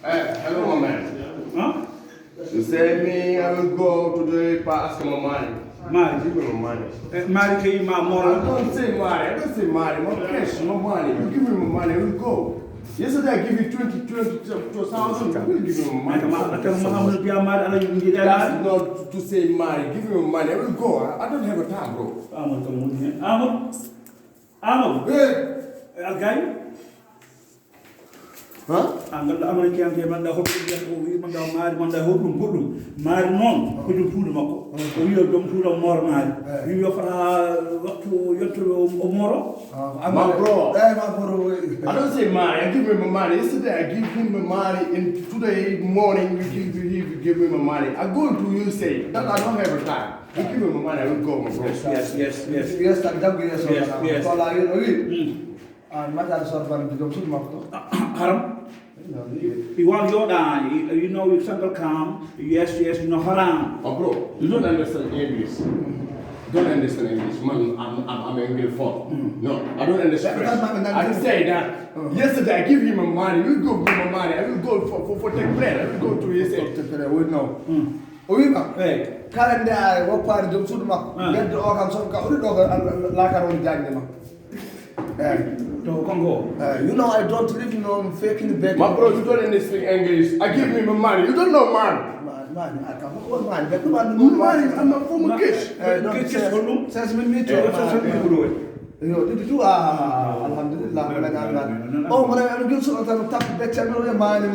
Hello, my man. Huh? You say me, I will go to the past my money. Mari. Give me my money. Mari ke ima mora. I don't say money. I don't say money. My cash, my money. You give me my money, I will go. Yesterday I give you 20,000. I will give you my money. That's not to say money. Give me my money, I will go. I don't have a time, bro. Amor. Hey. Algai. Huh? Angal amana ki ange manda hokku manda mari hokku mari non ko dum tuudo makko o wiyo dum tuudo mor mari wiyo fana waktu yotto o moro My bro, I don't say money. I give him my money. Yesterday I give him my money, and today morning you give me my money. I go to you say that I don't have a time. You give me my money, I will go, my bro. Yes. Haram. You want your die, you know you central calm, yes, you know haram. Oh bro, you don't understand English. Don't understand English. Man, I'm English for. No, I don't understand. I say that yesterday I give him my money. You go give my money. I will go for take plan. I will go to his we know. Oima, calendar I work part of Sudma, get the organ some like I don't judge them. You know, I don't live in faking bed. My bro, you don't understand English. I give him my money. You don't know man. Man, I can't hold man. But Money, I'm not from a kiss. Says me to did you Alhamdulillah. Oh, when I give some time to tap better, man.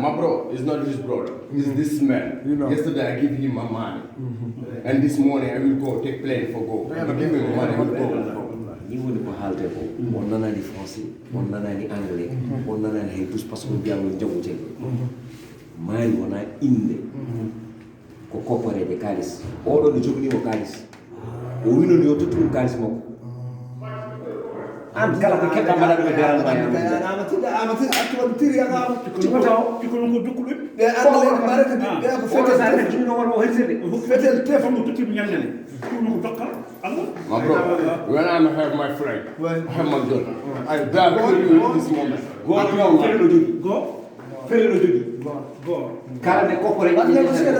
My bro is not his brother. He's this man. You know. Yesterday I give him my money. And this morning I will go take plane for go. I give him money, I will go. Ni woni ko haalde ko on nanani français on nanani anglais on nanani hay tous parce que biago jawute mari wona inde ko kopareje kalis o do jogni o kalis o wino ni o totu kalis mako an kala ko ketta mala do garan ma amati atwa tiri ya ga ko ngo dukulu de anglais baraka de ko fete sa ne jino wala o helsede fete téléphone ko tuti ñangale ko ngo dokka My bro, when I have my friend, I have my daughter. I tell you in this moment. Go. kala de kopore What you say?